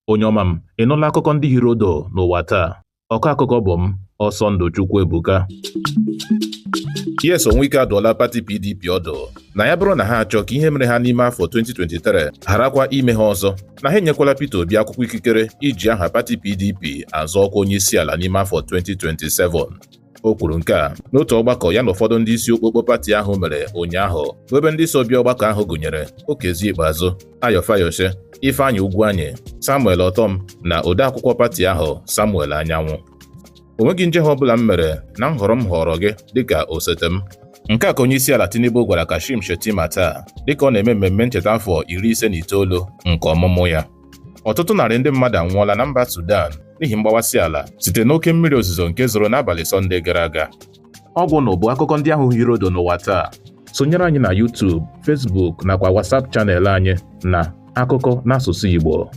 Onye ọma m, ị nụla akụkọ ndị hiri odo n'ụwa taa? Ọkọ akụkọ bụ m, Ọsọndụ Chukwuebuka. Nyesom Wike adụọla pati PDP ọdụ na ya bụrụ na ha achọ ka ihe mere ha n'ime afọ 2023 gharakwa ime ha ọzọ, na ha enyekwala Peter Obi akwụkwọ ikikere iji aha pati PDP azọ ọkwa onye isi ala n'ime afọ 2027. O kwuru nke a n'otu ọgbakọ ya na ụfọdụ ndị isi okpokpo pati ahụ mere ụnyaahụ, bụ ebe ndị so bịa ọgbakọ ahụ gụnyere Okezie Ikpeazụ, Ayo Fayose, Ifeanyi Ugwuanyi, Samuel Ortom na odeakwụkwọ pati ahụ Samuel Anyanwụ. O nweghị njehie ọbụla m mere na nhọrọ m họrọ gị dịka osote m. Nke a ka onye isi ala Tinubu gwara Kashim Shettima taa dịka ọ na-eme mmemme ncheta afọ 59 nke ọmụmụ ya. Ọtụtụ narị ndị mmadụ anwụọla na mba Sudan n'ihi mgbawasị ala site n'oke mmiri ozuzo nke zoro n'abalị Sọnde gara aga. Ọ gwụna bụ akụkọ ndị ahụ hiri odo n'ụwa taa. Sonyere anyị na YouTube, Facebook nakwa WhatsApp channel anyị na Akụkọ n'asụsụ Igbo.